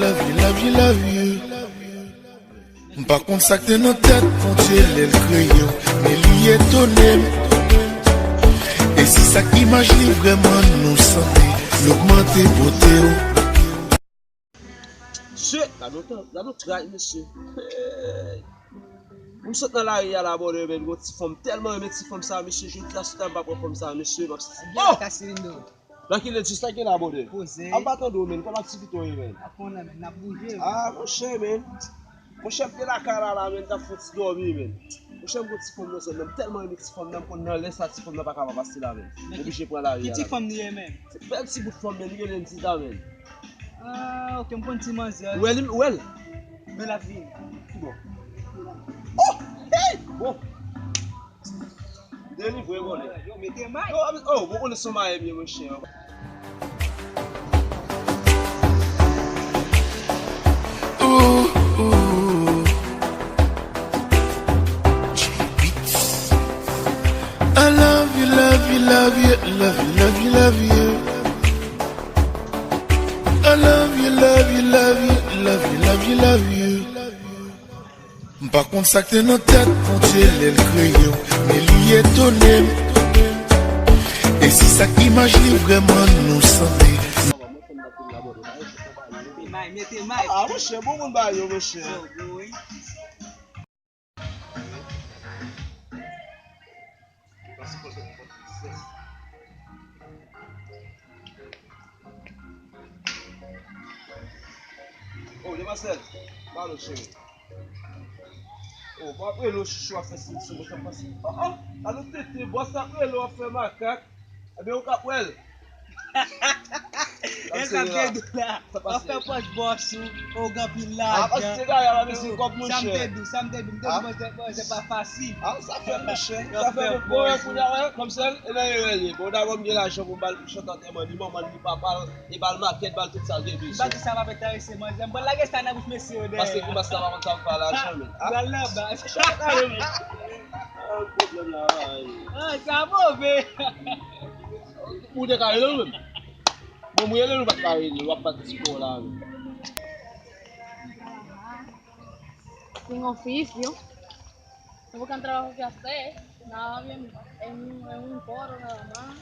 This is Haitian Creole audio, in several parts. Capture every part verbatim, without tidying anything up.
Love you, love you, love you. M pa konn sa k te nan tèt Bondye lè l kreye w, men li etone m. E si sa k imaj li vrèman nou sante, l ogmante bote w. Mesye, gade yon tan, gade yon tray, mesye. Hey. M sot nan lari a la, brother, men gon ti fanm, tèlman renmen ti fanm sa, mesye, jodi a, si ta m pa pran fanm sa, mesye, m ap santi. Oh! Nan ki lè jis la gen la, brother? Poze. Ap bat an do, men, kòman aktivite w ye, men? Ap pran nan, men, n ap bouje. Ah, monchè, men. Monchè, m te lakay la, la, men, m t ap fè yon ti dòmi, men. Monchè, m gon ti fanm nan zòn nan, m tèlman renmen ti fanm nan, m konn nan lè sa ti fanm nan pa ka pa pase la, men. M oblije pran lari a la. Ki ti fanm li ye, men? Se bèl ti bout fanm, men, li rele Nzita, men. Ah, ok, m konn ti manzè. Ou wè li, ou wè l? Men l ap vini. Ki bò? Oh! Hey! Bon. Delivre, bon. Yo, mete may. Yo, oh, bon, konnen son maye m ye, monchè. Ooh, ooh. I love you, love you, love you, love you, love you, love you. I love you, love you, love you, love you, love you, love you. M pa konn sa k te nan tèt Bondye lè l kreye w, men li etone m. E si sa k imaj li vrèman nou sante. Mete may, mete may. Ah, monchè, bon moun ba yo, monchè. Oh, demwazèl, pale, cheri. Oh, m ap rele w, chouchou, ap fè sou, sou, sou, sou, oh, oh, alo tete, bòs ap rele w, ap fè makak. Ebyen, ou k ap wè l. E sa m te di w la. W ap fè pòch bòs ou, ou gen anpil lajan. Ah, paske gaya la, mesye, kòb, monchè. Sa m te di w, sa m te di w, m te di w, manzè, manzè pa fasil. Ah, sa fè, monchè. Sa fè, bon, wè, kounye a, wè, kòmsi e nan erè l ye. Bon, dabò, m gen lajan pou m ba l pou chante antèman li, manman l, li, papa l, e ba l makèt, ba l tout sa l gen bezwen. M pa di sa pa enterese manzè, m pral lage sa nan bouch mesye yo dèyè. Paske kouman sa pa konn sa m pale a janm. Ah, pral nan baz. Ah, pwoblèm la, ay. Ah, sa move. Ou te ka rele l ou menm? Bon, mwen rele l ou pa t ka rele l, w ap bat ti kò w la menm. Sin oficio. Estoy buscando trabajo que hacer. Nada bien. Es un, es un coro nada más.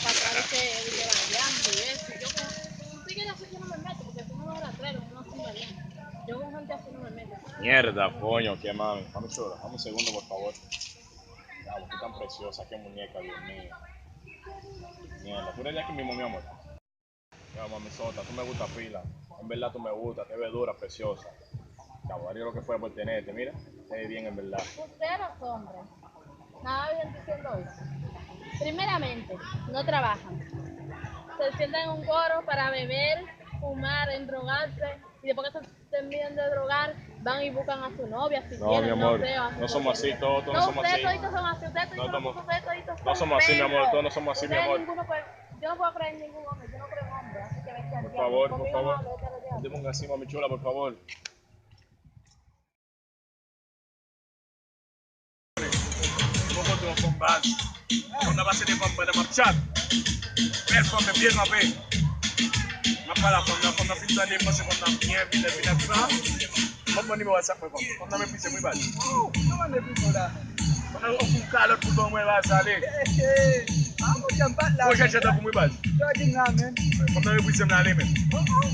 Para traer que el de la llanta y eso. Yo con, si tú quieres hacer, yo no me meto, porque tú no me rastrero, no soy valiente. Yo con gente así no me meto. Mierda, coño, qué mami. Dame un segundo, dame un segundo, por favor. Diablo, qué tan preciosa, qué muñeca, Dios mío. Mierda, tú eres de aquí mismo, mi amor. Yo, mami sota, tú me gusta pila. En verdad tú me gusta, te ves dura, preciosa. Caballo lo que fue por tenerte, mira, te ves bien en verdad. Ustedes los hombres, nada bien diciendo eso. Primeramente, no trabajan. Se sientan en un coro para beber, fumar, endrogarse, y después que se terminan de drogar, van y buscan a su novia, si tienen, no sé, o a su novio. No, mi amor, no somos así, todos, todos no somos así. No, ustedes toditos son así, ustedes toditos son así, ustedes toditos son feos. No somos así, mi amor, todos no somos así, mi amor. Ustedes ninguno puede, yo no puedo creer en ningún hombre, yo no creo en hombres, así que vengan. Por favor, por favor. No te pongas así, mami chula, por favor. Mwen kontre yon fanm baz. Fanm nan pase devan m pandan m ap chat. Bèl fanm, men byen kanpe. M ap pale a fanm nan, fanm nan fin tande m, panse fanm nan byen, vin, vin ak sa. Fanm nan nimewo WhatsApp mwen, fanm. Fanm nan meprize m, wi, baz. Oh, kòman meprize w la? Fanm nan ouvri yon kalòt pou l ban mwen, baz, ale. Hey, hey. Ah, monchè, m pa t la. Pwojè jèt pou mwen, baz. Jòdin la, menm. Fanm nan meprize m la, ale, menm. Oh, oh.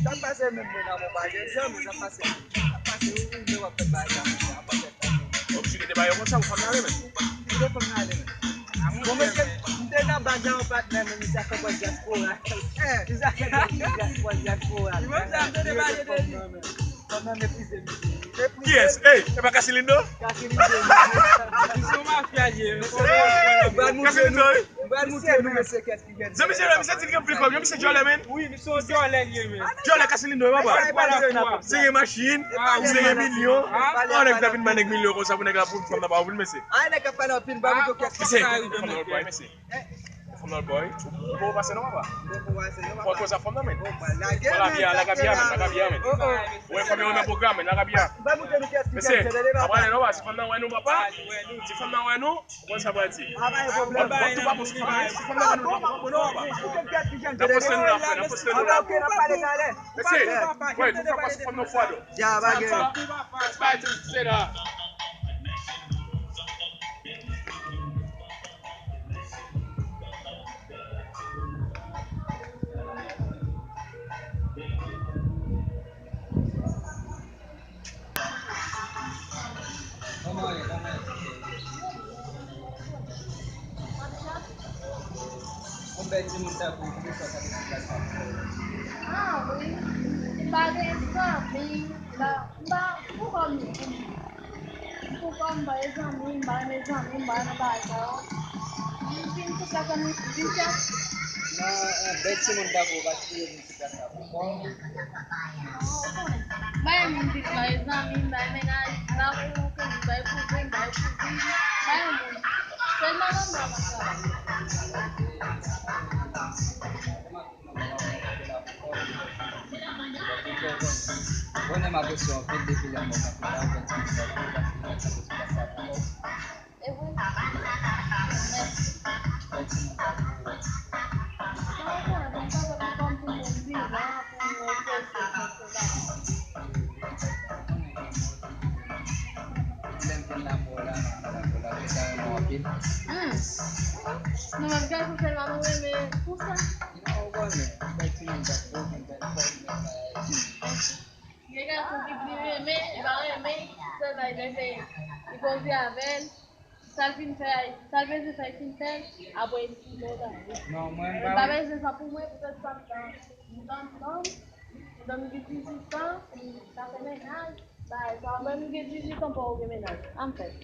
Sa k pase menm, menm, la, mon pa jèt, sa k pase? Sa k pase? Ou, ou, men w ap fè bagay sa, monchè, w ap fè Obside te ba yo konsa pou fanm nan ale menm. Pou fanm nan ale menm. Bon, mesye, m te nan baz la, yon patnè, men misye a fè pòz dyaspora. Misye a fè pòz dyaspora. Fanm nan meprize m. Kiyès? Ey, e pa Kasilindo? Kasilindo. Li se yon mafya, li ye. Kasilindo, wi. M pral moutre nou, mesye, kèt ki gen. Zanmi, se misye di li gen anpil kòb, yo, misye djòlè, men. Wi, misye yon djòlè, li ye, men. Djòlè Kasilindo, wi, papa. Misye gen machin, misye gen milyon. An, nèg ta vin bay nèg milyon konsa pou nèg la, pou fanm nan pa ouvri l, mesye. Ay, nèg ap pale anpil, m pa moutre w kèt ki gen. Mesye, fanm nan pa ouvri, mesye. Fanm nan bòy, ou poko pase non papa. Fò koz a fanm nan men. Fò lavi a, laga biyè men, laga biyè men. Ou wè fanm yo renmen pwogram men, laga biyè. Mesye, pa prale non papa, si fanm nan wè nou, si fanm nan wè nou, ou konn sa pral di. Bon, bon, tout pa bon, si fanm nan wè nou, nou pa bon non papa. N ap poste nou la frè, n ap poste nou la. Mesye, wè, nou fè pase fanm nan fwa do. Sa, sa, se la. Kòman w ye? Kòman w ye? Yon bèl timoun tankou w, poukisa w pa t nan plas la? Ah wi, m pa gen zanmi, m pa, m pa, poukò m ye? Poukò m pa gen zanmi, m pa renmen zanmi, m pa renmen bagay sa yo. M fin tout la zanmi, m vin chèf. Non, yon bèl timoun tankou w pa t sipoze vin sou plas la poukò w. Bay moun ki bay zanmi, bay mennaj, bay pou kouzin, bay kouzin, bay kouzin, bay moun. Sèlman manman mwen travay. Konnen m apresye w anpil depi lè m wè w kanpe la, ou fè ti mesaj pou ou, paske mwen kanpe sou plas la pou ou. E vre? Mèsi. Sa w konnen, bon, sa fè pou kòm pou moun vivan, pou moun reflechi, et cetera. Lè m vin la, mwen la, mwen la, mwen la, mwen ta renmen w anpil. Hmm. Nou menm gason sèlman nou renmen pou sa. Non, ou konnen, bèl timoun, bèl fòm, bèl fòm, bèl bagay. Gen gason ki pli renmen, li pa renmen, sèl bagay li fè, li poze avè l. Sa l fin fè, sa l bezwen fè, li fin fè l, apre li fin kontan. Non, mwen, m pa bezwen sa pou mwen, poutèt sa m tann, m tann nonm, m tann li gen dizuit an, li pa fè mennaj, bagay sa, menm li gen dizuit an, poko gen mennaj. An fèt.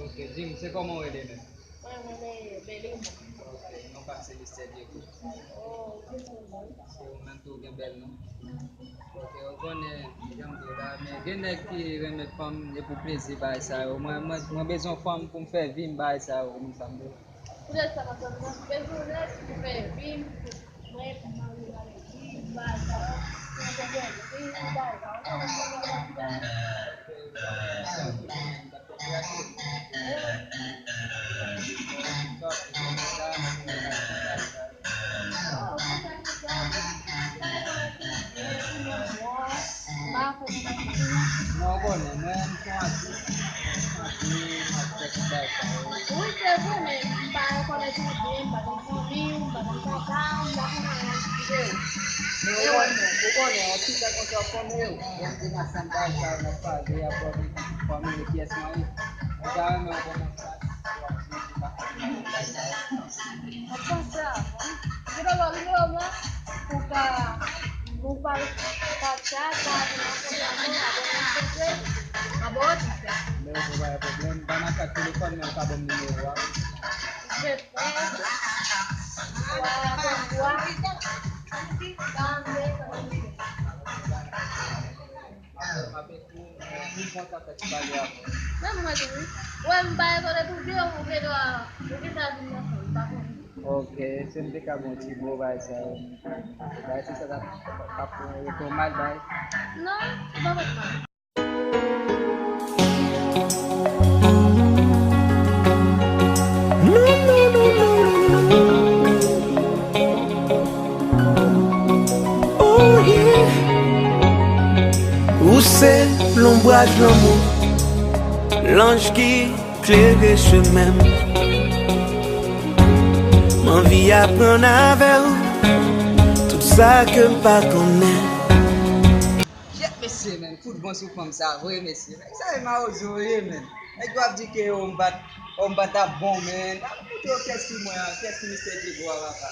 Ok, di m, se kòman w rele menm? Mwen, mwen rele Belimo. Ok, non pa m se mistè Diego. Oh, ok, se bon. Se ou menm tou gen bèl non. Ok, ou konnen, jan m di w la, men gen nèg ki renmen fanm, e pou plezi, bagay sa yo. Mwen, mwen, mwen bezwen fanm pou m fè vi m, bagay sa yo, ou konn sa m di w. Poutèt sa, m ap tann mwen bezwen nèg pou fè vi m, mwen, pou m marye avèk li, bagay sa yo, pou m fè vi m, bagay sa yo. Non, ou konnen, mwen, m se yon atis, m chante, m ap fè tout bagay sa yo. Wi, se vre, men m pa rekonèt ou byen, m pa konn fanmi w, m pa konn papa w, m pa konn anyen de ou. Men ou konnen, ou konnen, yon ti nèg konsa w konnen yo. Bon, se nan sanm bagay sa yo n ap pale, ap pale fanmi, men kiyès mwen ye. Mwen ta renmen w konnen sa, w ap di, w pa konnen bagay sa yo. Mwen panse a, wi. Ou te ba m nimewo w la, pou ka, pou ka, ka tchat, ka vin rankontre avè w, ka ba w yon pwoblèm, ka ba w yon pwoblèm. Men ou pa gen pwoblèm, ban m kat telefòn, men ou ka ban m nimewo a. Ou te fè, twa, twa, twa, twa, twa. Menm mwen tou, wi. Wè, m pa rekonèt ou byen, ou gen dwa, ou gen dwa vin nan fanm, m pa konnen. Ok, si m te ka ba w ti mo, bagay sa yo. Bagay se sa t ap, t ap, t ap fè w mal, bagay. Non, ou pa fè m mal. Ou se lonbraj lanmou, lanj ki klere chemen m. M anvi aprann avè w tout sa ke m pa konnen. Jèt mesye, men, fout bon sou fanm sa, vre mesye. Nèg sa e mawozo yo ye, men. Nèg yo ap di ke yo m pa t, yo m pa t ap bon, men. N ap montre yo kiyès ki mwen an, kiyès ki mistè Diego a, papa.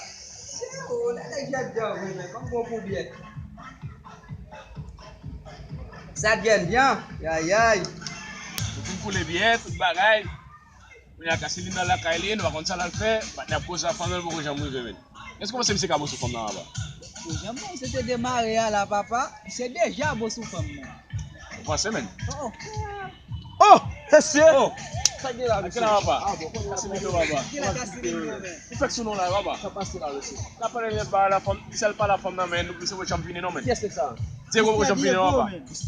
Se ou, lè nèg jèt dan vre, men, fanm bon pou byè. Sa t gen byen, yayay. Ou fin koule byè, tout bagay. Kounye a, Kasilin nan lakay li, nou pa konn sa l al fè, patnè ap koze ak fanmi l, poko janm rive, men. Èske w panse misye ka bon sou fanm nan, papa? Ou janm wè, se te demare a la, papa. Misye deja bon sou fanm nan. Ou panse, men? Oh, oh. Oh, mesye! Oh! Sa gen la, mesye? Sa gen la, papa? Ah, bon, konnen. Kasimito, papa. Gen la, Kasimito, men. Ou fèk sou non la, papa? Sa pase la, mesye? N ap pale de ba la fanm, sèl pa la fanm nan, men nou, misye pa janm vini non, men. Kiyès nèg sa? Diego pa janm vini non, papa.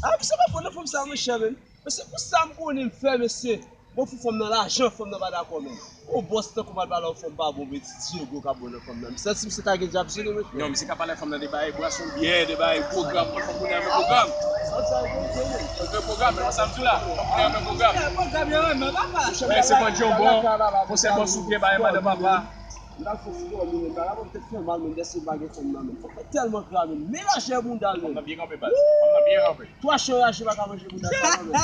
Ah, misye pa pran nan fanm sa, monchè, men. Mesye, pou sa m konnen m fè, mesye. Mwen fou fanm nan lajan, fanm nan pa dakò, men. Yon bòs tankou m al pale yon fanm pa bon, men ti Diego ka bon nan fanm nan. M santi misye ta gen djab sou li, mesye. Non, misye ka pale fanm nan de bagay, bwason byè, de bagay, pwogram, mwen fanm konnen renmen pwogram. Sa, sa, sa, sa, sa. Ou gen pwogram, men sa m di w la, fanm konnen renmen pwogram. Pwogram, yo renmen, papa. Men se pandye yon bò, konsèy bò sou pye, bagay madan papa. M ta fè spò, men, men, bagay mwen te fè mal, men, dèske m pa gen fanm nan, men. Fò fè tèlman gra, men. Men lajè bounda, men. Fanm nan byen kanpe, baz. Fanm nan byen kanpe. Twa chen rache pa ka manje bounda sa, non, men.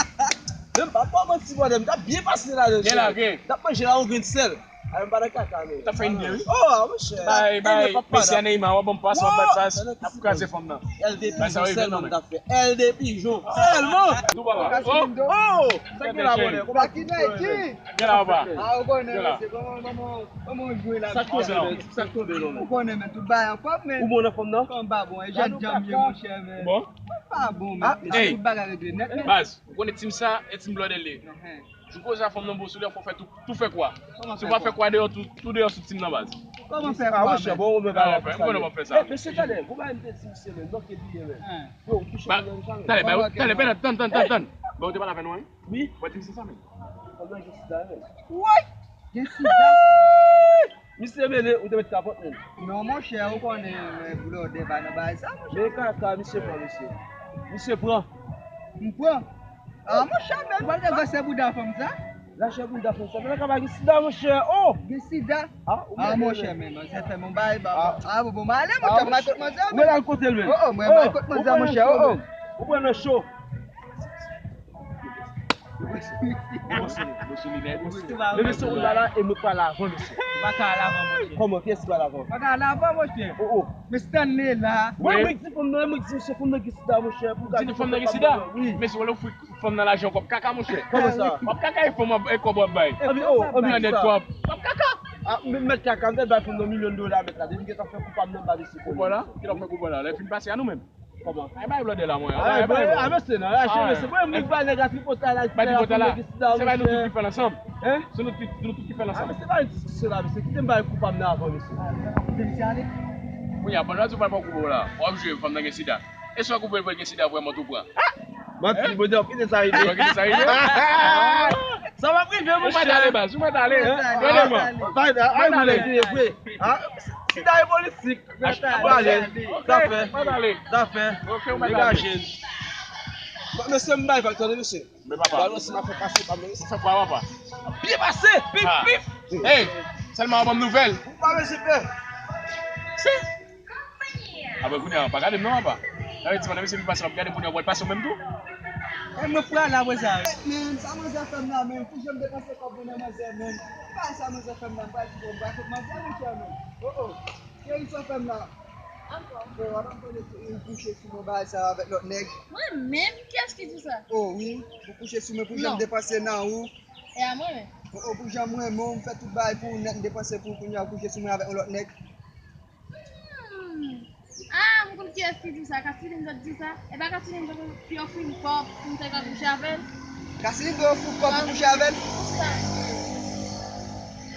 Men m pa ba w manti, brother, m t ap byen pase ladan, cheri. Gen la, gen. M t ap manje la, yon grenn sèl. Ay, m pa nan kaka, men. T ap fè ennmi, wi. Oh, monchè. Bay, bay, mesye Neymar, w ap ban m pas, w ap ban m pas. N ap kraze fanm nan. L de pijon sèlman m t ap fè. L de pijon sèlman. Tou papa. Oh, oh. Sa gen la, monchè. Gen la, papa. Ah, ou konnen, mesye, kòman, kòman, kòman w jwe la? Sa k tonbe, men? Sa k tonbe, non, men? Ou konnen, men, tout bagay anfòm, men. Ou bon nan fanm nan? Fanm pa bon, e jèn jan m ye, monchè, men. Ou bon? Fanm pa bon, men. Mesye, tout bagay regle nèt, men. Baz, ou konnen team sa, e team blood li ye. Jou koze a fanm nan bon sou li, fò fè tou, tou fè kwa. Si w pa fè kwa deyò, tou, tou deyò sou team nan, baz. Kòman fè kwa, men? Bon, ou menm pa fè sa. Mesye, talè, bon, ba m te di misye, men, non, ke li ye, men. Yo, ou touche mwen nan. Talè, ba, talè, talè, tann, tann, tann, tann. Ba, ou te pale avè nou, wi? Wi. Ou pa di m se sa, men. Fanm nan gen sida, men. Woy! Gen sida? Misye mele, ou te met kapòt, men. Non, monchè, ou konnen, men, blòdè pa nan bagay sa, monchè. Men kaka, misye pran, mesye. Misye pran. M pran? Ah, monchè, men, ou pral te vòse bouda fanm sa? Lajè bounda fanm sa. Men kaka pa gen sida, monchè. Oh! Gen sida? Ah, monchè, men, manzè fè m yon bagay, ba. Ah, bon, bon, m ale, monchè, m al kot manzè, men. Ou al kote l, men. Oh, oh, mwen al kot manzè, monchè, oh, oh. Ou pran nan cho. Men mesye, ou la la e mwen pale avan, mesye. Pa ka al avan, monchè. Kòman, kiyès ki pale avan? Pa ka al avan, monchè. Oh, oh. Men Stanley la. Wè, mwen di fanm nan, mwen di misye fanm nan gen sida, monchè. Pou gade fanm nan gen sida? Wi. Mesye, w al ofri fanm nan lajan kòb kaka, monchè. Kòman sa? W ap kaka e fanm w ap, e kòb w ap bay. Epi, oh, oh, men nèt kòb. W ap kaka. Ah, men, mèt kaka, m te bay fanm nan milyon dola, mèt la. Depi gentan fè koupab nan ba mesye. Koupab la? Ki l ap fè koupab la? Lè fin pase a nou menm. Kòman? Ay, bay blòdè la, mwen. Ah, bay, bay, bay, ah, mesye, non, lajè, mesye. Mwen, mwen, bay nèg la tripotay la, bay tripotay la, tripotay la, se bay nou tout ki fè l ansanm. Hein? Se nou tout, nou tout ki fè l ansanm. Ah, mesye, bay diskisyon la, mesye. Kite m bay koupab nan avan, mesye. Kote misye ale? Kounye a, pandan w di w pral pran koupab la, w ap jwe fanm nan gen sida. E si w koupab li gen sida vrèman tou pran? Manti, Bondye, w kite sa rive. W kite sa rive? Sa va rive, monchè. Ou mèt ale, baz, ou mèt ale. Vrèman. Bay, ay, mwen, vre. Ah, sida e politik. Pale, zafè, zafè, degaje n. Bon, mesye, m bay vag, tande, mesye. Men papa. Balon si m ap fè pase pa m, mesye. Fè kwa, papa? Byen pase, pif, pif. Hey, sèlman w ban m nouvèl. Ou pa bezwen pè. Si. Apre kounye a, pa gade m non, papa. Nan ti mande mesye vin pase, w ap gade kounye a, w pral pase w menm tou. E mwen pral la, apre sa. Men, sa manzè fè m la, men, pou jan m depanse kòb mwen nan manzè, men. Pa sa manzè fè m la, m pral di bon, m pral kot manzè, monchè, men. Oh, oh. Cheri, sa w fè m la? Ankò? Bon, w ap ap konnen ou kouche sou mwen bagay sa avèk lòt nèg. Mwen menm? Kiyès ki di sa? Oh, wi. Ou kouche sou mwen pou jan m depanse nan ou. E a mwen menm? Oh, oh, pou jan mwen menm, m fè tout bagay pou ou nèt, m depanse pou ou, kounye a ou kouche sou mwen avèk yon lòt nèg. Hmm. Ah, m konn kiyès ki di sa. Kasilindò t di sa. E pa Kasilindò ki ofri m kòb pou m te ka kouche avè l? Kasilindò ofri w kòb pou kouche avè l? Pou sa.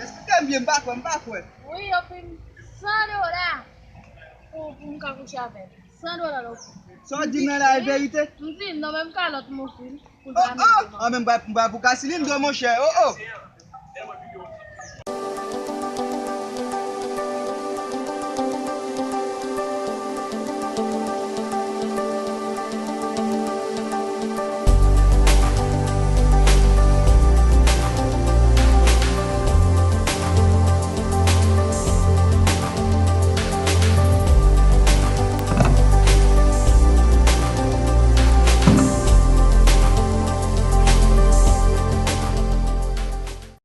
Eksplike m byen, m pa kwè, m pa kwè. Wi, yo ofri m san dola pou, pou m ka kouche avè l. San dola l ofri m. Sa w di m nan la, e verite? M di, non, menm kalòt m ofri l. Pou l pa met devan. Ah, men m bay, m bay pou Kasilindò, monchè. Oh, oh.